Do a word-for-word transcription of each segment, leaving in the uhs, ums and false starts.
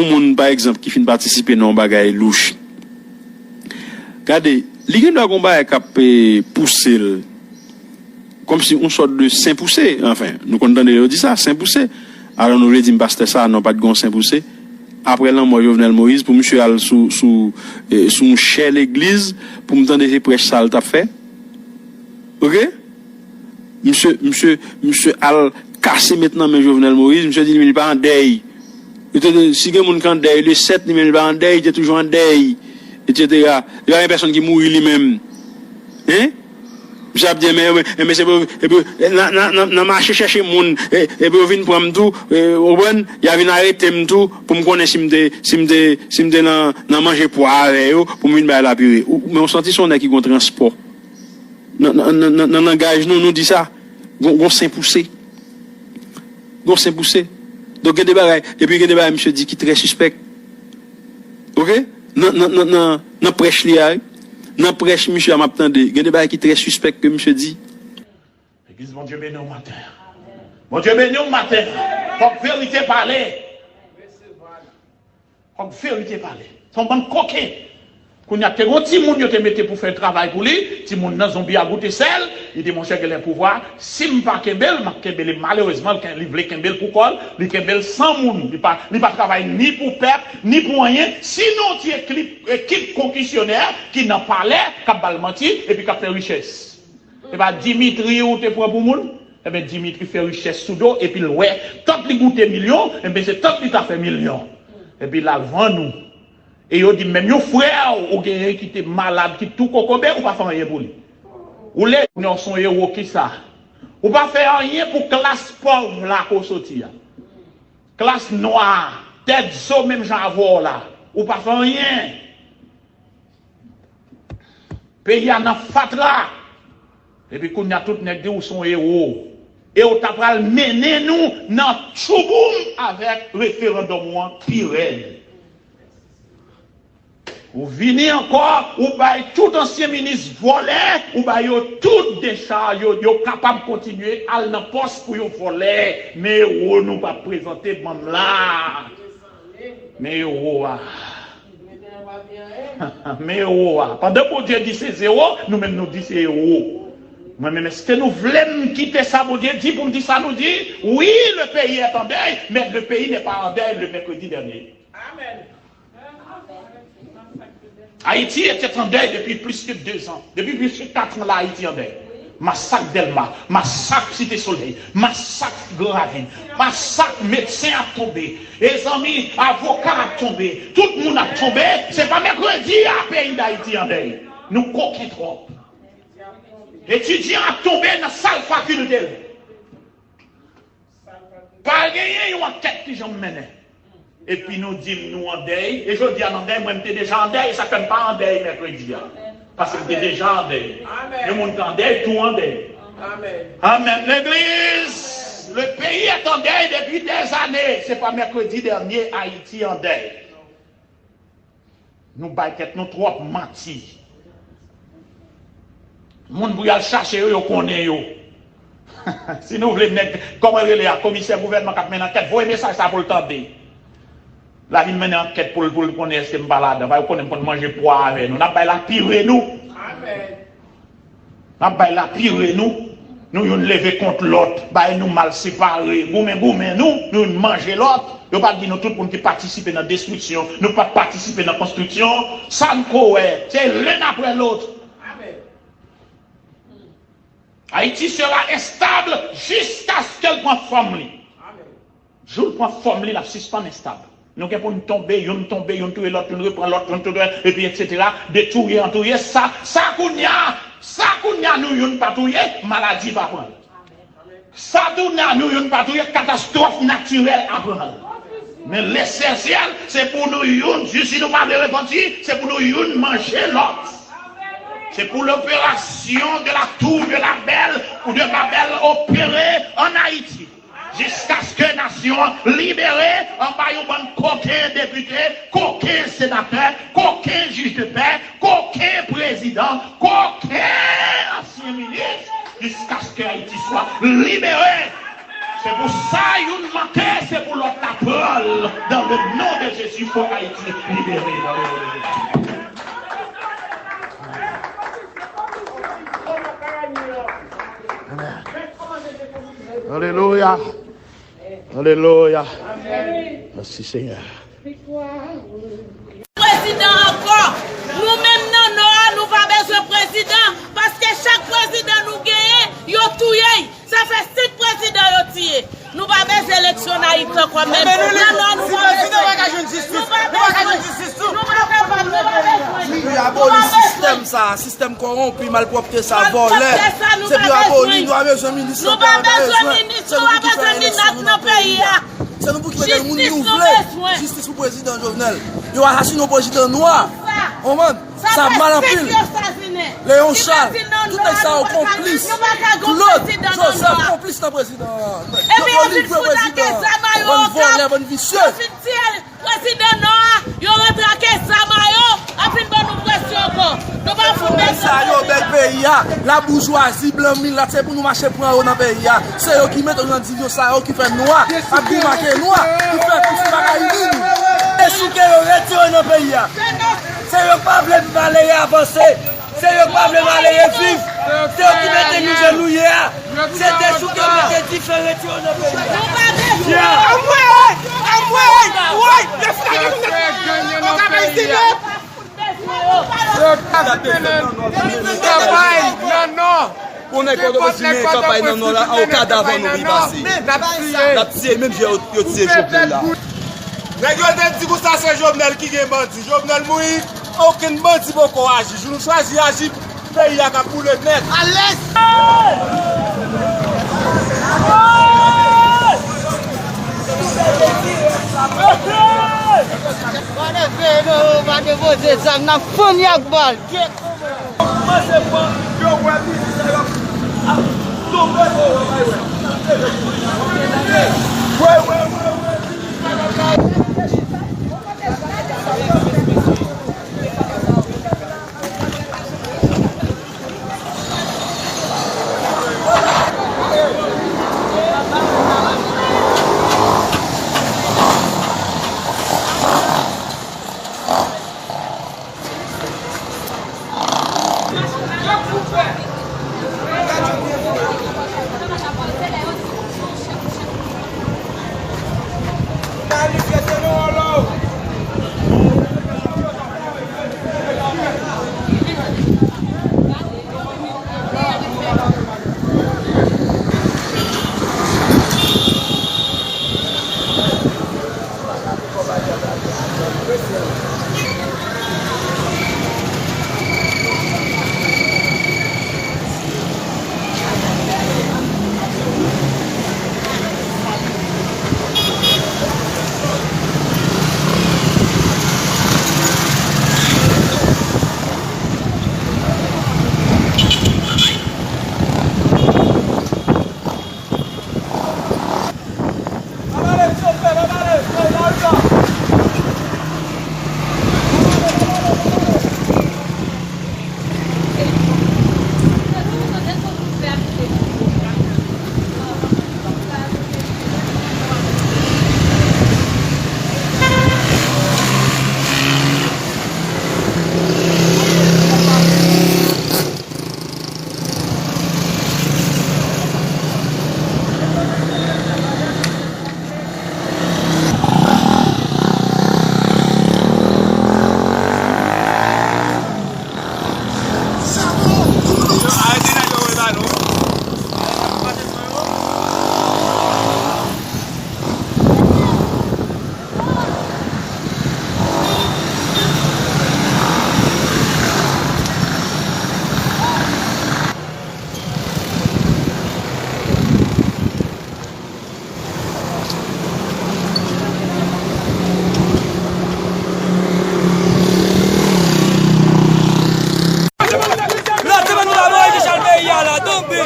Yon moun, pa egzanp, ki fin patisipe nan yon bagay louch, gade, li gen dwa gen yon bagay k ap, eh, pouse l, kòmsi yon sòt de sen pouse. Anfen, nou konn tande yo di sa, sen pouse. Alò, nou vle di m pastè sa, non, pa t gen yon sen pouse. Apre lanmò Jovenel Moïse, pou misye al sou, sou, eh, sou yon chè legliz, pou m tande se prèch sa l t ap fè. Oke? Misye, misye, misye al kase met nan men Jovenel Moïse, misye di li menm li pa an dèy. Li te di, si gen moun ki an dèy, le sèt, li menm li pa an dèy, li te toujou an dèy, etsetera. Li pa gen pèsonn ki mouri li menm. Hein? Misye ap di, men, men, men se pou, epi, nan, nan, nan, nan mache chèche moun, e, epi yo vin pran m tou, e, ou konprann? Y a vin arete m tou, pou m konnen si m te, si m te, si m te nan, nan manje pwa avè yo, pou m vin bay lapire. Ou, men ou santi se yon nèg ki gon transpò. Nan, nan, nan, nan, nan langaj nou, nou di sa. Gon, gon sen pouse. Gon sen pouse. Donk, gen de bagay, epi gen de bagay, misye di ki trè sispèk. Oke? Nan, nan, nan, nan, nan prèch li a, wi. Nan prèch misye a, m ap tande. Gen de bagay ki trè sispèk ke misye di. Legliz, Bondye beni w maten. Bondye beni w maten. Fòk verite pale. Fòk verite pale. Se yon bann koken. Kounye a, te gen yon timoun yo te mete pou fè travay pou li. Timoun nan, zonbi a goute sèl. Li di, monchè, genlè pouvwa, si m pa kenbe l, m ap kenbe li. Malerezman, li ken-, li vle kenbe l pou kò l. Li kenbe l san moun. Li pa, li pa travay ni pou pèp, ni pou anyen. Sinon, ti ekip, ekip konkisyonè ki nan palè, k ap ba l manti, epi k ap fè richès. Se pa Dimitri ou te pran pou moun? Enben, Dimitri fè richès sou do, epi l wè, tant li goute milyon, enben, se tant li ta fè milyon. Epi l al vann ou. E yo di, menm yon frè ou genyen ki te malad, ki tou kokobe, ou pa fè anyen pou li. Ou le, ou se yon ewo, kisa? Ou pa fè anyen pou klas pòv la ke w soti a. Klas nwa, tèt zo menm jan avè w la. Ou pa fè anyen. Peyi a nan fatra. Epi kounye a tout nèg di ou se yon ewo. E ou ta pral mennen nou nan tchouboum avèk referandòm ou an pi rèd. Ou vini ankò, ou bay tout ansyen minis vòlè, ou bay yo tout dechaj, yo, yo kapab kontinye al nan pòs pou yo vòlè. Men ewo nou pa prezante banm la. Men ewo a. Men ewo a. Pandan Bondye di se zewo, nou menm nou di se ewo. Mwen menm, èske nou vle m kite sa Bondye di pou m di sa nou di? Oui, le pays est en deuil, mais le pays n'est pas en deuil le mercredi dernier. Amen. Haïti était en deuil depuis plus que deux ans. Depuis plus que quatre ans, la, Haïti en deuil. Masak Dèlma, masak Site Solèy, masak Gran Ravin, masak medsen ap tonbe, e zanmi, avoka ap tonbe, tout moun ap tonbe. Se pa mèkredi a peyi Dayiti an dèy. Nou koken twòp. Etidyan ap tonbe nan sal fakilte. Pa genyen yon ankèt ki janm mennen. Epi nou di m nou an dèy. E jodi a n an dèy, mwen m te deja an dèy, e sa k fè m pa an dèy mèkredi a. Paske m te deja an dèy. Yon moun k an dèy, tou an dèy. Amèn, legliz! Le pays est en deuil depuis des années. Se pa mèkredi dènye Ayiti an dèy. Nou bay tèt nou twòp manti. Moun pou y al chache yo, yo konnen yo. Si nou vle nèg, kòman rele a, komisè gouvènman k ap mennen ankèt, voye mesaj sa pou l tande. L a vin mennen ankèt pou l, pou l konnen èske m pa ladan. Pa yo konnen m konn manje pwa avè nou. N ap bay lapire nou. Amèn. N ap bay lapire nou. Nou youn leve kont lòt, bay nou mal separe, goumen goumen nou, nou youn manje lòt. Yo pa di nou tout moun ki patisipe nan destriksyon, nou pa patisipe nan konstriksyon. Sa n ko wè, se l'un après l'autre. Amèn. Haïti sera instable jusqu'à ce que l pran fòm li. Amèn. Jou l pran fòm li, l ap sispann estab. Nou gen pou n tonbe, youn tonbe, youn touye lòt, youn repran lòt, youn touye, epi etsetera. De touye an touye, sa, sa kounye a, sa kounye a nou youn pa touye, maladi pa pran l. Sa kounye a nou youn pa touye, katastwòf natirèl ap pran l. Men lesansyèl, se pou nou youn, jis si nou pa vle repanti, se pou nou youn manje lòt. C'est pour l'opération de la tour de la Belle ou de Babel opérée en Haïti. Jiskaske nasyon an libere anba yon bann koken depite, koken senatè, koken jij de pè, koken prezidan, koken ansyen minis, jiskaske Ayiti swa libere. Se pou sa youn manke, se pou lòt la pran l. Dans le nom de Jésus, fòk Ayiti libere dans le nom de Jésus. Alelouya. Alelouya. Mèsi, Senyè. Prezidan ankò. Nou menm nan Nò a, nou pa bezwen prezidan, paske chak prezidan nou genyen, yo touye y. Sa fè senk prezidan yo tiye. Nou pa bezwen eleksyon nan Ayiti ankò menm. Nan Nò, nou pa bezwen. Nou pa bezwen. Nou pa bezwen. Nou pa bezwen. Li aboli sistèm sa, sistèm kòwonpi, malpwòpte sa, vòlè. Se pou yo aboli, nou pa bezwen minis nan peyi a, nou pa bezwen. Se nou pou ki fè eleksyon nou nan peyi a. Se nou pou ki mete moun nou vle. Jistis pou prezidan Jovenel. Yo asasinen yon prezidan nwa. Konprann? Sa mal anpil. Leon Charles, tout nèg sa yo konplis. Claude Joseph konplis nan prezidan. Yo, yo livre prezidan. Bann vòlè, bann visye. Prezidan Nò a, yo rantre ak zam a yo, ap vin ban nou presyon ankò. Nou pa fout bèk sa yo, bèk peyi a. Laboujwazi, blan milat, se pou nou mache pran yo nan peyi a. Se yo ki mete nou nan divizyon sa yo, ki fè nwa ap goumake nwa, ki fè tout bagay ni nou. Se souke yo retire nan peyi a. Se yo k pa vle malere avanse. Se yo k pa vle malere viv. Se yo ki mete nou jan nou ye a. Se te souke yo mete dife retire nan peyi a. Anmwey! Anmwey! Woy! Yo fè gang nan peyi a. Yo t ap mennen kanpay nan Nò. Pou nèg Pòtoprens vin mennen kanpay nan Nò la, a, o kadav an nou li pase. N ap tiye. N ap tiye, menm jan yo, yo tiye Jovenel la. Nèg yo te di konsa se Jovenel ki gen bandi. Jovenel mouri, okenn bandi poko aji. Jou nou chwazi aji, peyi a ka boule nèt. Alèz! Pa depoze zam, n ap fann y ak bal. Kòmanse pran, yo wè minis sa yo ap, ap tonbe, yo wè, wè, wè. Wè, wè, wè, wè. Lòt semèn nou va voye Michel peyi a la, tonbe.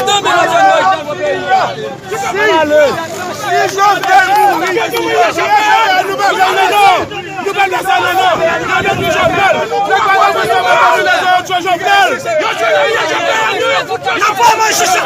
Tonbe lòt semèn nou va voye Michel peyi a. Si, si Jovenel mouri, nou pa pran nan non. Nou pa pran sa nan non. N ap detwi Jovenel. Nou pa pran sa nan non. Yo tye Jovenel. Yo tye Jovenel. N ap voye Michel.